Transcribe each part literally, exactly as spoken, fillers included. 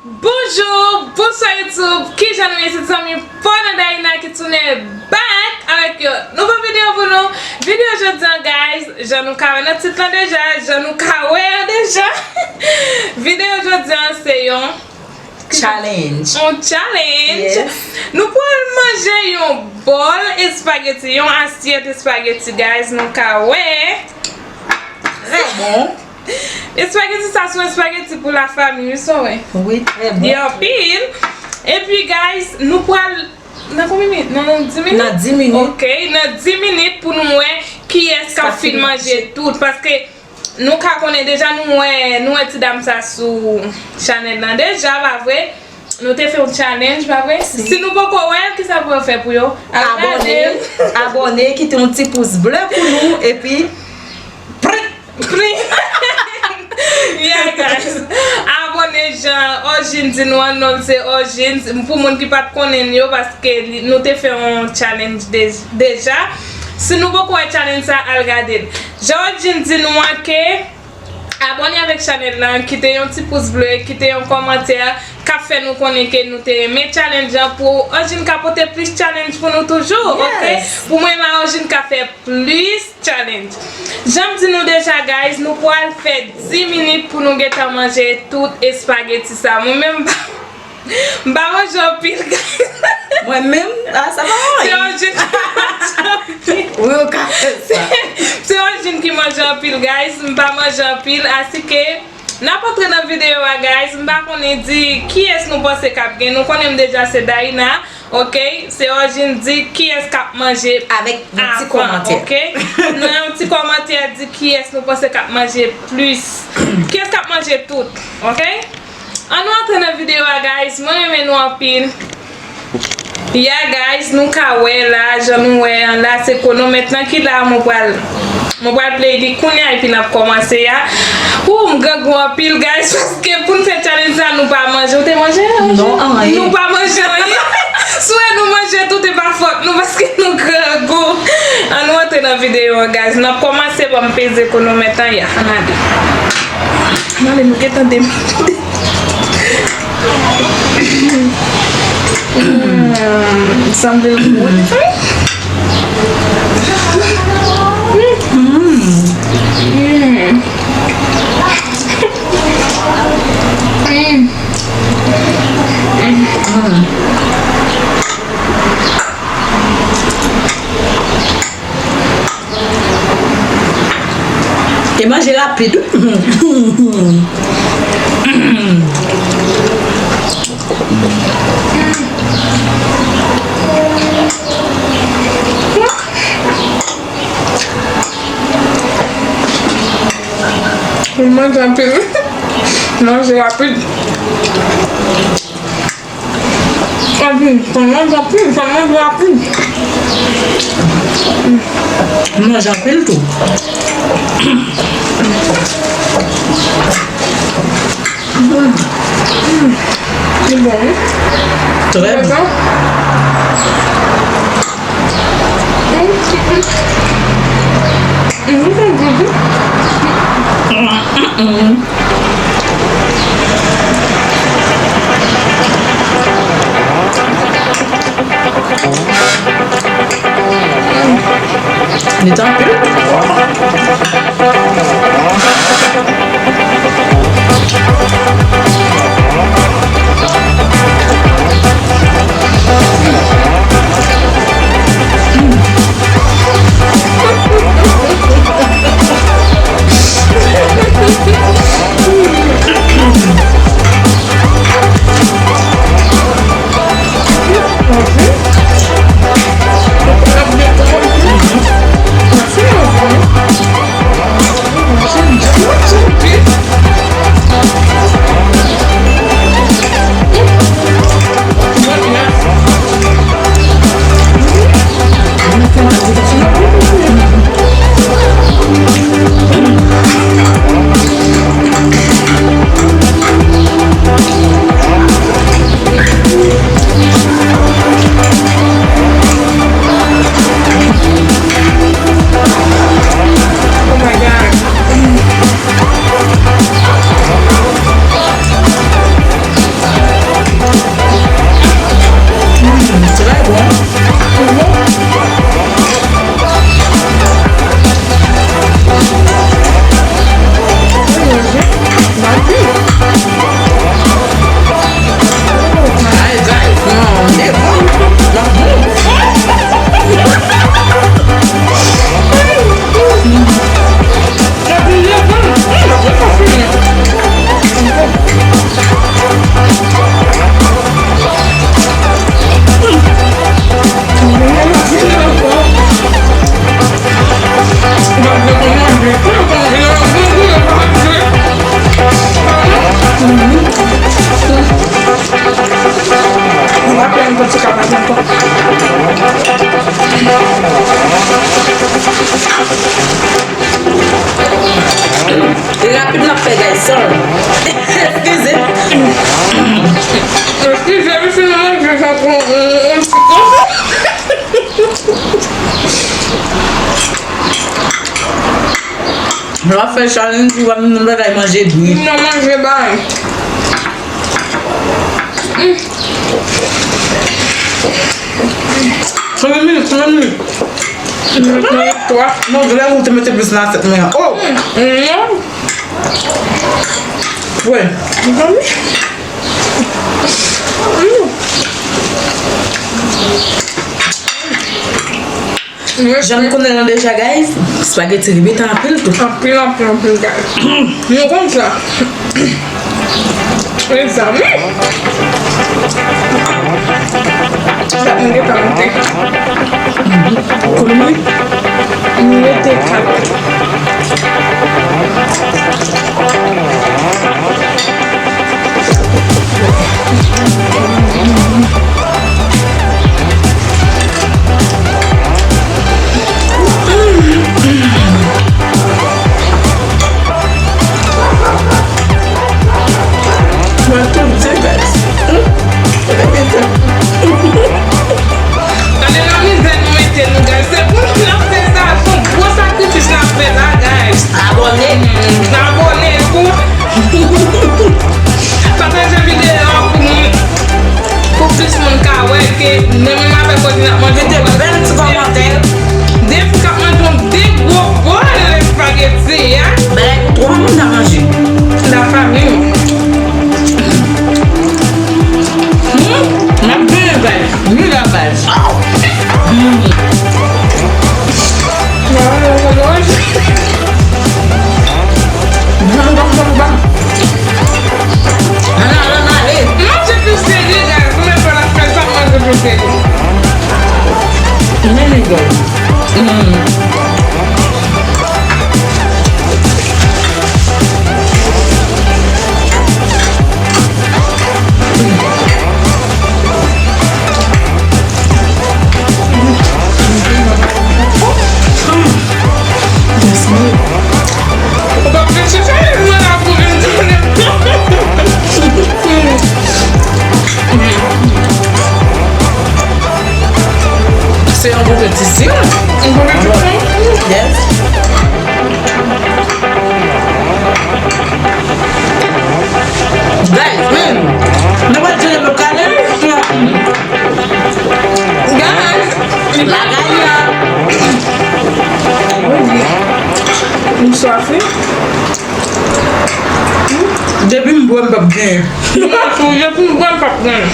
Bonjou, bonswa YouTube, kijan nou ye? Se zanmi pa w nan Daïna ki tounen back avèk yon nouvo videyo pou nou. Videyo jodi an, guys, jan nou ka wè nan tit lan deja, jan nou ka wè an deja. Videyo jodi an se yon Challenge. Yon challenge. Yes. Nou pral manje yon bòl espageti, yon asyèt espageti, guys, nou ka wè. Trè bon. Espageti sa se yon espageti pou lafanmi, wi, sa w wè. Wi, trè bon. Li anpil. Epi, guys, nou pral, nan konbyen minit? Nan, nan dis minit? Nan dis minit. Ok, nan dis minit pou nou wè kiyès k ap fin manje tout. Paske nou ka konnen deja, nou wè, nou wè ti dam sa sou chanèl lan deja, pa vre? Nou te fè yon challenge, pa vre? Si nou poko wè l, kisa pou yo fè pou yo? Al gade l. Abòne, abòne, kite yon ti pous ble pou nou, epi prik, prik. Yeah, guys. Abòne jan Orjin di nou an, non l se Orjin. Pou moun ki pa t konnen l yo, paske li, nou te fè yon challenge de-, deja. Si nou poko wè challenge sa, al gade l. Jan Orjin di nou an ke abòne avèk chanèl lan, kite yon ti pous ble, kite yon kòmantè k ap fè nou konnen ke nou te renmen challenge lan pou Orjin ka pote plis challenge pou nou toujou, ok? Yes. Pou mwen la, Orjin ka fè plis challenge. Jan m di nou deja, guys, nou pral fè dis minit pou nou gentan manje tout espageti sa. Mwen menm, m pa manje anpil, guys. Mwen menm, ah, sa pa anyen. Se Orjin ki manje anpil. Wi, ou ka fè sa. Se Orjin ki manje anpil, guys. M pa manje anpil, asike n ap antre nan videyo a, guys. M pa konnen di kiyès nou panse k ap gen. Nou konnen m deja se Daïna, ok? Se Orjin di kiyès k ap manje avan, ok? Nan yon ti kòmantè, di kiyès nou panse k ap manje plis. Kiyès k ap manje tout, ok? An nou antre nan videyo a, guys. Mwen renmen nou anpil. Yeah, guys, nou ka wè la, jan nou wè an la, se konomèt lan ki la, mwen pral, mwen pral play li kounye a, epi n ap kòmanse a. Ou, m grangou anpil, guys, paske pou n fè challenge sa, nou pa manje. Ou te manje? Non, anyen. Nou pa manje anyen. Si w wè nou manje tout, e pa fòt nou, paske nou grangou. An nou antre nan videyo a, guys. N ap kòmanse, ban m peze konomèt lan, ya, ann ale. Ann ale, nou gentan demare. Mm, sanble l gou wi, mezanmi. Mm. Mm. Mm. Mm. E manje rapid. Manje anpil. Manje rapid. Anpil, fò manje anpil, fò manje rapid. Manje anpil tou. Li bon, wi. Trè bon. Li tankou. Sorry. Eskize. Eskize, m fin manje sa pou yon, yon ti konsa. Lè w ap fè challenge, ou pa menm nan bagay manje bri. M nan manje bay. Mm. Konbyen minit? Konbyen minit? Minit twa. Non, lè ou te mete plis nan asyèt mwen an. Oh! Mm, non. Wè. Mm. Jan nou konnen l deja, guys, spaghetti li biten anpil tou. Anpil, anpil, anpil, guys. Nou konn sa. Mezanmi. Sa m gentan mete. Konnen mwen mete kat. Mwen tou di, guys. Hmm? Gade nan mizè nou mete nou, guys. Se pou nou n ap fè sa. Se yon gwo sakrifis n ap fè la, guys. Abòne. Hmm, abòne pou Pataje videyo a pou moun, pou plis moun ka wè ke menm avèk Odin ap manje. Kite bèl ti kòmantè. De fi k ap manje yon de gwo bòl espageti a. Bagay pou twa moun ta manje. Lafanmi. Hmm, m ap benyen bagay. Wi, la baz. Aw! Mm. Ban, ban, ban, ban. Ann ale, ann ale. Manje pi serye, guys. Mwen fè l ap fè sa, manje pi serye. Men, men, guys. Mm. Se yon bouke ti sik. Yon bouke ti sik? Yes. Guys, men, nou pa di nou kale. Guys, la gagnant. M swaf, wi. Depi m bwè, m p ap genyen. Depi m bwè, m p ap genyen.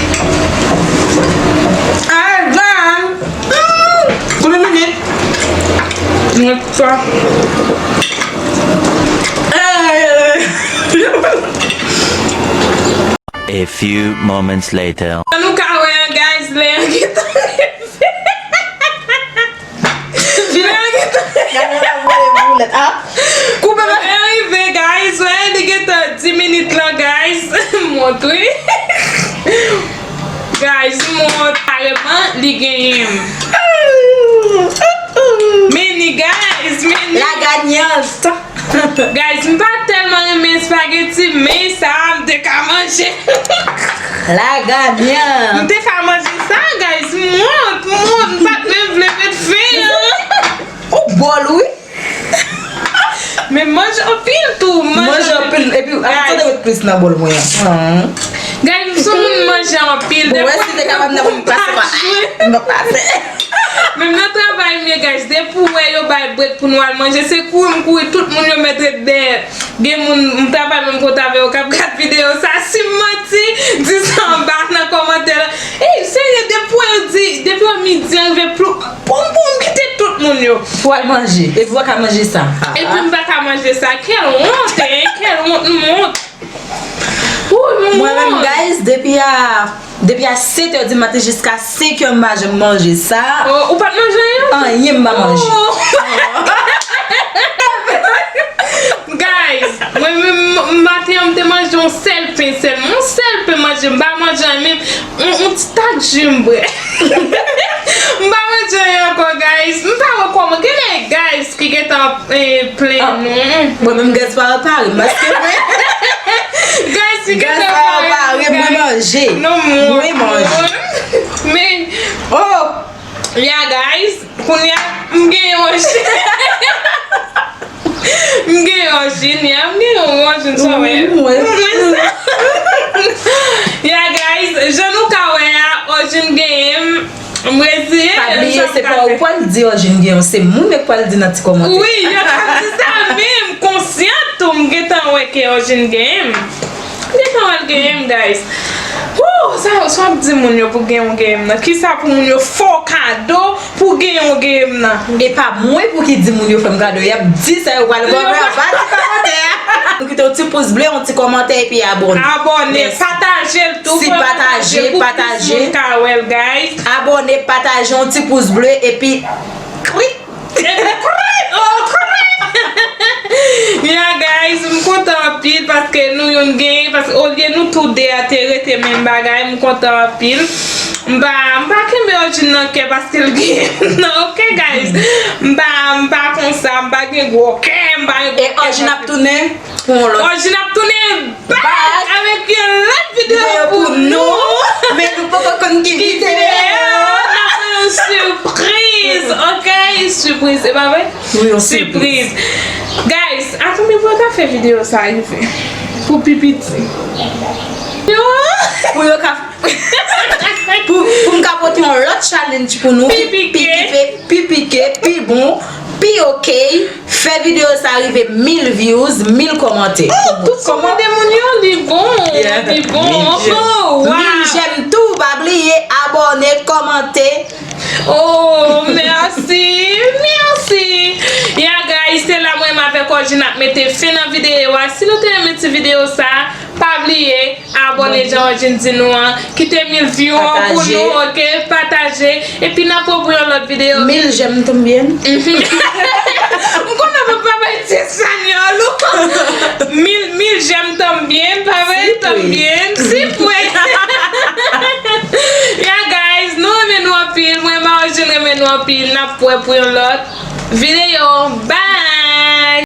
Ay, guys. Konbyen minit? Mwen sa. A few moments later. Nou ka wè, guys, lè an gentan rive. Lè an gentan rive. Koupe men. Lè an rive, guys, wè, li gentan di minit lan, guys. Montre. Guys, mwen kareman li genyen. Meni, guys, meni. La gagnante. Guys, m pa tèlman renmen espageti, men sa a m te ka manje. La gagnante. M te ka manje sa, guys, m wont, m wont, m pa t menm vle met fen an. Ou bòl, wi. Men manje anpil tou, manje anpil. Epi, ap tande met plis nan bòl mwen an. Guys, m se yon moun manje anpil. Bon, wè, si te kapab nan moun pase pa. M pa pase. Menm nan travay m ye, guys, depi w wè yo bay brek pou nou al manje, se kouri m kouri, tout moun yo mèt ret dèyè. Gen moun, m travay menm kote avè yo k ap gad videyo sa. Si m manti, di sa anba nan kòmantè la. Ey, serye, depi w wè yo di, depi w wè midi an rive, pou, pou, pou m kite tout moun yo. Pou al manje. Epi w pa ka manje sa. Epi m pa ka manje sa. Quelle honte, hein? Quelle honte, m wont. Wouy, m wont. Mwen menm, guys, depi a, depi a sèt è di maten jiska senk è, m pa janm manje sa. Oh, ou pa t manje anyen? Anyen m pa manje. Oh. Guys, mwen menm, m, maten an, m te manje yon sèl pen sèlman. Yon sèl pen manje, m pa manje anyen menm. Yon, yon ti tak ji m bwè. M pa manje anyen ankò, guys. M pa wè kòman. Gen de guys ki gentan, eh, plenn nou. Mwen menm, guys, pa repare m, paske mwen, Ti gaz sa yo pare, mwen manje. Non, mwen manje. Men, oh, yeah, guys, kounye a, m genyen Anjin. M genyen Anjin, yeah, m genyen Anjin, sa wè. Mwen, mwen. Yeah, guys, jan nou ka wè a, Anjin genyen m. M reziye. Pa bliye, se pa ou k pral di Anjin genyen w, se moun yo k pral di nan ti kòmantè. Wi, yo t ap di sa, men m konsyan tou, m gentan wè ke Anjin genyen m. M gentan wè l genyen m, guys. Woo, sa, sa w ap di moun yo pou genyen w genyen m nan? Kisa pou moun yo fè w kado pou genyen w genyen m nan? E pa mwen pou ki di moun yo fè m kado, y ap di sa yo pral fè w, men pa ti kòmantè a. Nou kite yon ti pous ble, yon ti kòmantè epi abòne. Abòne, pataje l tou, pataje, pataje pou plis moun ka wè l, guys. Abòne, pataje, yon ti pous ble, epi klik. Epi klik, oh, klik. Yeah, guys, m kontan anpil paske nou youn genyen, paske olye nou tou de a te rete menm bagay, m kontan anpil. M pa, m pa kenbe Anjin nan kè paske l genyen m nan, ok, guys? M pa, m pa konsa, m pa gen gwo kè, m pa gen gwo kè. E Anjin ap tounen pou yon lòt. Anjin ap tounen back avèk yon lòt videyo pou nou. Men nou poko konn ki videyo. N ap fè yon sipriz, ok? Sipriz, e pa vre? Wi, yon sipriz. Guys, a konbyen pou yo ta fè videyo sa rive? Pou pi piti. Yo! Pou yo ka pou, pou m ka pote yon lòt challenge pou nou. Pi pike. Pi pike, pi bon, pi ok. Fè videyo sa rive mil views, mil kòmantè. Oh, tout kòmantè moun yo, li bon, li bon. Oh, wow. Mil j'aime tou, pa bliye abòne, kòmante. Oh, mèsi, mèsi. Yeah, guys, se la mwen menm avèk Anjin ap mete fen nan videyo a. Si nou te renmen ti videyo sa, pa bliye abòne jan Anjin di nou an. Kite mil view an pou nou, ok? Pataje. Epi n ap wè pou yon lòt videyo. Mil j'aime tambien. M konnen mwen pa bay ti espanyòl ou. Mil, mil j'aime tambien, pa vre? Tambien. Sipwe. Yeah, guys, nou renmen nou anpil. Mwen, Anjin renmen nou anpil. N ap wè pou yon lòt videyo. Bye!